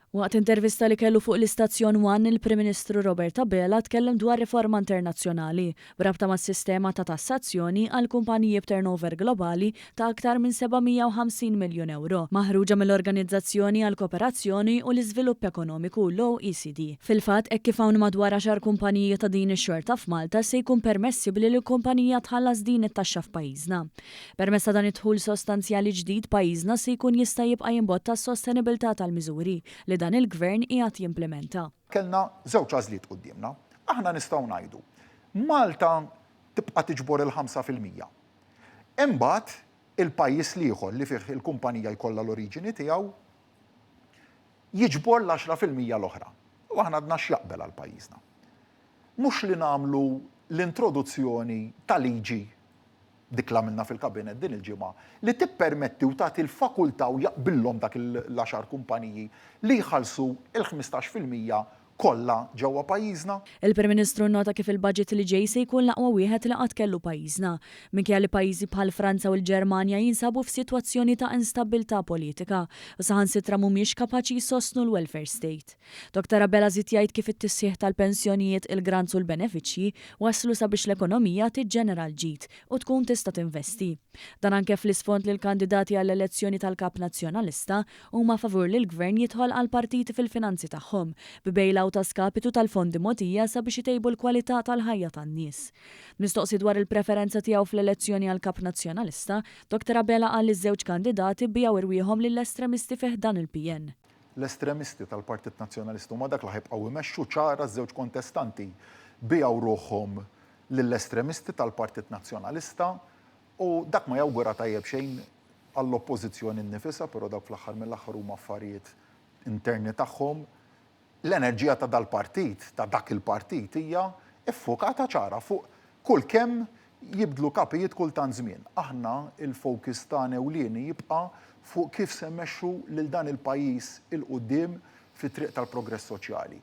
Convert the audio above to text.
Waqt intervista li kellu fuq l-istazzjon One, il-Prim Ministru Robert Abela tkellem dwar riforma internazzjonali b'rabta mas-sistema ta' tassazzjoni għal kumpaniji b'turnover globali ta' aktar minn 750 miljun ewro, maħruġa mill-Organizzazzjoni għall-Kooperazzjoni u l-Iżvilupp Ekonomiku, l-OECD. Fil-fatt, hekk kif hawn madwar għaxar kumpaniji ta' din ix-xorta f'Malta, se jkun permessibbli li l-kumpanija tħallas din it-taxxa f'pajjiżna. Permezz ta' dan id-dħul sostanzjali ġdid, pajjiżna se jkun jista' jibqa' jimbotta s-sostenibilità tal-miżuri li dan il-Gvern qiegħed jimplimenta. Kellna żewġ għażliet quddiemna. Aħna nistgħu ngħidu, Malta tibqa' tiġbor il-5%. Imbagħad il-pajjiż l-ieħor li fih il-kumpanija jkollha l-oriġini tiegħu jiġbor l-10% l-oħra. U aħna għadna x'jaqbel għal pajjiżna. Mhux li nagħmlu l-introduzzjoni ta' liġi dik l-għamilna fil-kabinet din il-ġimgħa li tippermetti u tagħti l-fakultà u jaqbillhom dak l-għaxar kumpaniji li jħallsu il-15% kollha ġewwa pajjiżna. Il-Prim Ministru nnota kif il-budget li ġej se jkun l-aqwa wieħed li qatt kellu pajjiżna, minkejja li pajjiżi bħal Franza u l-Ġermanja jinsabu f'sitwazzjoni ta' instabbiltà politika u saħansitra mhumiex kapaċi jsostnu l-welfare state. Dr Abela żied jgħid kif it-tisħiħ tal-pensjonijiet, il-grants u l-benefiċċji wasslu sabiex l-ekonomija tiġġenera l-ġid u tkun tista' tinvesti. Dan anke fl-isfond li l-kandidati għall-elezzjoni tal-Kap Nazzjonalista huma favur li l-Gvern jidħol għall-partiti fil-finanzi tagħhom, b'bailout a skapitu tal-fondi mogħtija sabiex itejbu l-kwalità tal-ħajja tan-nies. Mistoqsi dwar il-preferenza tiegħu fl-elezzjoni għall-Kap Nazzjonalista, Dr Abela qal li ż-żewġ kandidati biegħu rwieħhom lill-estremisti fi ħdan il-PN. L-estremisti tal-Partit Nazzjonalista huma dak li ħa jibqgħu jmexxu ċara ż-żewġ kontestanti biegħu ruħhom lill-estremisti tal-Partit Nazzjonalista u dak ma jawgura tajjeb xejn għall-oppożizzjoni nnifisha, però dawk fl-aħħar mill-aħħar huma affarijiet interni tagħhom. L-enerġija ta' dal-partit, ta' dak il-partit hija ffukata ċara fuq kull kemm jibdlu kapijiet kull tant żmien. Aħna il-focus tagħna ewlieni jibqa' fuq kif se mmexxu lil dan il-pajjiż 'il quddiem fit-triq tal-progress soċjali.